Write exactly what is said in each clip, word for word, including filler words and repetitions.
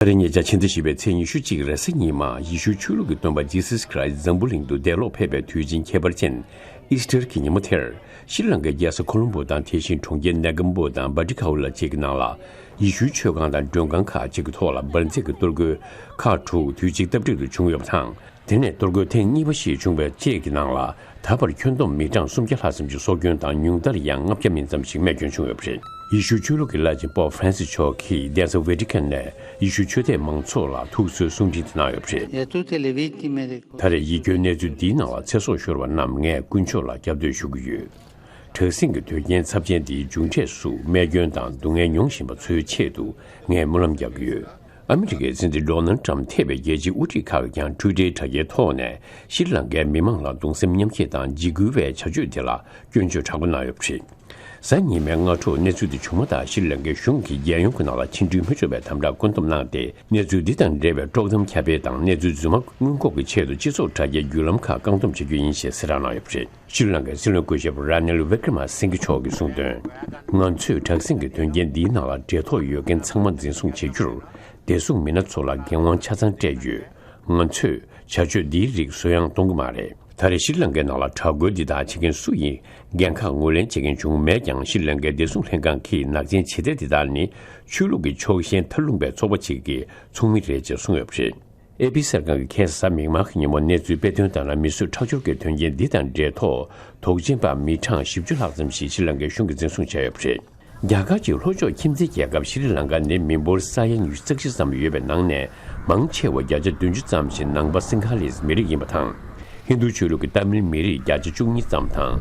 ད་རེས་ཉེ་ཆར་ཕྱི་ཟླ་བཞི་པའི་ཚེས་ཉི་ཤུ་གཅིག་རེས་གཟའ་ཉི་མ། ཡེ་ཤུའི་ཆོས་ལུགས་ཀྱི་སྟོན་པ་ཇི་སཱས་ཁྲ་ཡིས་འཛམ་བུ་གླིང་དུ་འདས་ལོག་ཕེབས་པའི་དུས་ཆེན་ཁྱད་པར་ཅན་ཨིས་ཊར་གྱི་ཉིན་མོ་དེར། ཤྲི་ལང་ཀའི་རྒྱལ་ས་ཁོ་ལོམ་བོ་དང་། དེ་བཞིན་གྲོང་ཁྱེར་ནེ་ཀམ་བོ་དང་བྷ་ཏི་ཁའུ་ལ་བཅས་ཀྱི་ནང་ལ། ཡེ་ཤུའི་མཆོད་ཁང་དང་མགྲོན་ཁང་ཁག་ཅིག་གི་ཐོག་ལ་འབར་མཛད་ཀྱི་གཏོར་རྒོལ་ཁག་དྲུག་དུས་གཅིག་སྟབས་འགྲིག་ཏུ་བྱུང་ཡོད་པ་དང་། དེ་ནས་གཏོར་རྒོལ་ཐེངས་གཉིས་པ་ཞིག་བྱུང་བའི་བཅས་ཀྱི་ནང་ལ། ད་བར་ཁྱོན་བསྡོམས་མི་གྲངས་སུམ་བརྒྱ་ལྷག་ཙམ་ཞིག་སྲོག་སྐྱོན་དང་། ཉུང་མཐར་ཡང་ལྔ་བརྒྱ་མིན་ཙམ་ཞིག་རྨས་སྐྱོན་བྱུང་ཡོད་པ་རེད། ཡེ་ཤུ་ཆོས་ལུགས་ཀྱི་བླ་ཆེན་པོབ་ཧྥ་རན་སིས་མཆོག་གིས་གདན་ས་ཝེ་ཏི་ཀན་ནས་ཡེ་ཤུ་ཆོས་དད་མང་ཚོགས་ལ་ཐུགས་གསོའི་གསུང་འཕྲིན་དེ་གནང་ཡོད་པ་རེད། E a tutte le vittime del ད་རེས་ཡིད་སྐྱོའི་གནས་ཚུལ་འདིའི་ནང་ལ་ཚེ་སྲོག་ཤོར་བ་རྣམས་ངས་ཀུན་སྤྱོད་ལ་སྐྱབས་བཅོལ་ཞུ་གི་ཡོད། དྲག་ཟིང་གི་དོན་རྐྱེན་ཚབས་ཆེན་འདིའི་མཇུག་འབྲས་སུ་རྨས་སྐྱོན་དང་སྡུག་བསྔལ་མྱོང་བཞིན་པ་ཚོའི་ཆེད་དུ་ངས་སྨོན་ལམ་རྒྱག་གི་ཡོད། ཨ་མི་རི་ཀའི་སྲིད་འཛིན་ཌོ་ནལ་ཊམ་ཐེ་བའི་རྒྱལ་སྤྱིའི་དབུ་ཁྲིད་ཁག་གིས་ཀྱང་ཊུའི་ཊར་དྲ་རྒྱའི་ཐོག་ནས་ཤྲི་ལང་ཀའི་མི་མང་ལ་གདུང་སེམས་མཉམ་སྐྱེད་དང་འཇིགས་སྐུལ་བའི་བྱ་སྤྱོད་དེ་ལ་སྐྱོན་བརྗོད་དྲག་པོ་གནང་ཡོད་པ་རེད། གཟའ་ཉི་མའི་སྔ་དྲོ་གནས་ཚུལ་དེ་བྱུང་མ་ཐག་ཤྲི་ལང་ཀའི་གཞུང་གིས་རྒྱལ་ཡོངས་ཀྱི་ནང་ལ་ཕྱི་འགྲུལ་མི་ཆོག་པའི་དམ་དྲག་བཀོད་འདོམས་གནང་སྟེ། གནས་ཚུལ་འདི་དང་འབྲེལ་བའི་དཀྲོག་གཏམ་ཁྱབ་སྤེལ་དང་གནས་ཚུལ་རྫུན་མ་སྔོན་འགོག་གི་ཆེད་དུ་སྤྱི་ཚོགས་དྲ་རྒྱའི་བརྒྱུད་ལམ་ཁག་བཀག་སྡོམ་བྱ་རྒྱུ་ཡིན་ཞེས་གསལ་བསྒྲགས་གནང་ཡོད་པ་རེད། ཤྲི་ལང་ཀའི་སྲིད་བློན་སྐུ་ཞབས་ར་ནིལ་ཝི་ཀྲ་མ་སིང་གྷེ་མཆོག་གིས་གསུངས་དོན། ང་ཚོས་དྲག་ཟིང་གི་དོན་རྐྱེན་འདིའི་ནང་ལ་འབྲེལ་ཐོགས་ཡོད་མཁན་ཚང་མ་འཛིན་བཟུང་བྱེད་རྒྱུར། བདེ་སྲུང་མི་སྣ་ཚོ་ལ་འགན་དབང་ཆ་ཚང་སྤྲད་ཡོད། ང་ཚོས་བྱ་སྤྱོད་འདིའི་རིགས་བཟོ་ཡང་གཏོང་གི་མ་རེད། ད་རེས་ཤྲི་ལང་ཀའི་ནང་ལ་དྲག་རྒོལ་འདི་དག་བྱེད་མཁན་སུ་ཡིན་འགན་ཁག་ངོས་ལེན་བྱེད་མཁན་བྱུང་མེད་ཀྱང་། ཤྲི་ལང་ཀའི་བདེ་སྲུང་ལྷན་ཁང་གིས་ནག་ཅན་བྱེད་གཏེ་འདི་དག་ནི་ཆོས་ལུགས་ཀྱི་ཕྱོགས་ཞེན་མཐར་ལྷུང་པའི་ཚོགས་པ་ཅིག་གི་ཚོགས་མི་རེད་ཅེས་གསུངས་ཡོད་པ་རེད། ཨེ་པི་གསར་ཁང་གིས་ཁ་སང་གཟའ་མིག་དམར་གྱི་ཉིན་མོ་གནས་ཚུལ་སྤེལ་དོན་ལྟར་ན། མི་གསོད་ཁྲག་སྦྱོར་གྱི་དོན་རྐྱེན་འདི་དང་འབྲེལ་ཐོག་དོགས་ཅན་པ་མི་གྲངས་བཞི་བཅུ་ལྷག་ཙམ་ཞིག་ཤྲི་ལང་ཀའི་གཞུང་གིས་འཛིན་བཟུང་བྱས་ཡོད་པ་རེད། རྒྱ་གར་གྱི་ལྷོ་ཕྱོགས་ཁྱིམ་མཚེས་རྒྱལ་ཁབ་ཤྲི་ལང་ཀ་ནི་མི་འབོར་ས་ཡ་ཉི་ཤུ་རྩ་བཞི་ཙམ་ཡོད་པའི་ནང་ནས། མང་ཆེ་བ་བརྒྱ་ཆ་བདུན་ཅུ་ཙམ་ཞིག་ནང་པ་སིང་ཧ་ལིས་མི་རིགས་ཡིན་པ་དང་། ཧིན་རྡུ་ཆོས་ལུགས་ཀྱི་ཏཱ་མིལ་མི་རིགས་བརྒྱ་ཆ་བཅུ་གཉིས་ཙམ་དང་།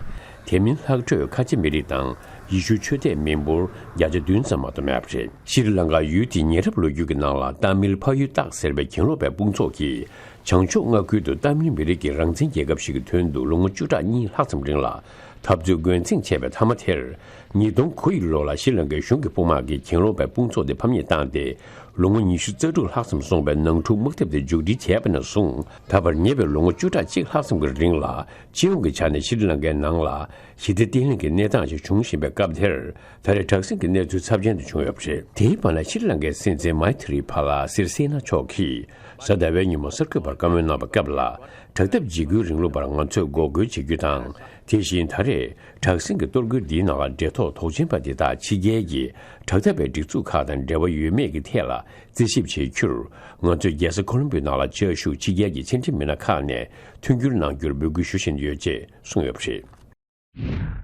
དེ་མིན་ལྷག་འཕྲོས་ཁ་ཆེ་མི་རིགས་དང་ཡེ་ཤུ་ཆོས་དད་མི་འབོར་བརྒྱ་ཆ་བདུན་ཙམ་མ་གཏོགས་མེད་པ་རེད། ཤྲི་ལང་ཀ་ཡུལ་དེའི་ཉེ་རབས་ལོ་རྒྱུས་ཀྱི་ནང་ལ་ཏཱ་མིལ་ཕ་ཡུལ་སྟག་ཟེར་བའི་གྱེན་ལོག་པའི་དཔུང་ཚོགས་ཀྱིས་བྱང་ཕྱོགས་མངའ་ཁུལ་དུ་ཏཱ་མིལ་མི་རིགས་ཀྱི་རང་བཙན་རྒྱལ་ཁབ་ཞིག་གི་དོན་དུ་ལོ་ངོ་བཅུ་ཕྲག་གཉིས་ལྷག་ཙམ་རིང་ལ་འཐབ་རྩོད་རྒོལ་འཛིང་བྱས་པའི་མཐའ་མ་དེར། ཉིས་སྟོང་དགུ་ཡི་ལོ་ལ་ཤྲི་ལང་ཀའི་གཞུང་གི་དཔུང་དམག་གིས་གྱེན་ལོག་པའི་དཔུང་ཚོགས་དེ་ཕམ་ཉེས་བཏང་སྟེ། ལོ་ངོ་ཉི་ཤུ་རྩ་དྲུག་ལྷག་ཙམ་སོང་བའི་ནང་འཁྲུག་དམག་འཐབ་དེ་མཇུག་སྒྲིལ་བྱས་པ་ནས་བཟུང་། ད་བར་ཉེ་བའི་ལོ་ངོ་བཅུ་ཕྲག་གཅིག་ལྷག་ཙམ་གྱི་རིང་ལ། སྤྱི་ཡོངས་ཀྱི་ཆ་ནས་ཤྲི་ལང་ཀའི་ནང་ལ་ཞི་བདེ་བརྟན་ལྷིང་གི་གནས་སྟངས་ཤིག་འབྱུང་བཞིན་པའི་སྐབས་དེར། ད་རེས་དྲག་ཟིང་གི་གནས་ཚུལ་ཚབས་ཆེན་དུ་བྱུང་ཡོད་པ་རེད། དེའི་བར་ན་ཤྲི་ལང་ཀའི་སྲིད་འཛིན་མཱི་ཐི་རི་པཱ་ལ་སིར་སེ་ན་མཆོག་གིས་གཟའ་ཟླ་བའི་ཉིན་མོ་གསར་འགོད་པར་བཀའ་མོལ་གནང་བའི་སྐབས་ལ། དྲག་འཐབ་འཇིགས་སྐུལ་རིང་ལུགས་པར་ང་ཚོས་འགོག་རྒོལ་བྱེད་རྒྱུ་དང་། དེ་བཞིན་ད་རེས་དྲག་ཟིང་གི་གཏོར་རྒོལ་འདིའི་ནང་ལ་འབྲེལ་ཐོགས་དོགས་ཅན་པ་འདི་དག་ཕྱི་རྒྱལ་གྱི་དྲག་འཐབ་པའི་སྒྲིག་འཛུགས་ཁག་དང་འབྲེལ་བ་ཡོད་མེད་ཀྱི་ཐད་ལ་རྩད་ཞིབ་བྱེད་རྒྱུར། ང་ཚོས་རྒྱལ་ས་ཁོ་ལོམ་པོའི་ནང་ལ་བཅའ་བཞུགས་ཕྱི་རྒྱལ་གྱི་ཕྱི་འབྲེལ་མི་སྣ་ཁག་ནས་མཐུན་འགྱུར་གནང་རྒྱུར་འབོད་སྐུལ་ཞུ་བཞིན་ཡོད་ཅེས་གསུངས་ཡོད་པ་རེད།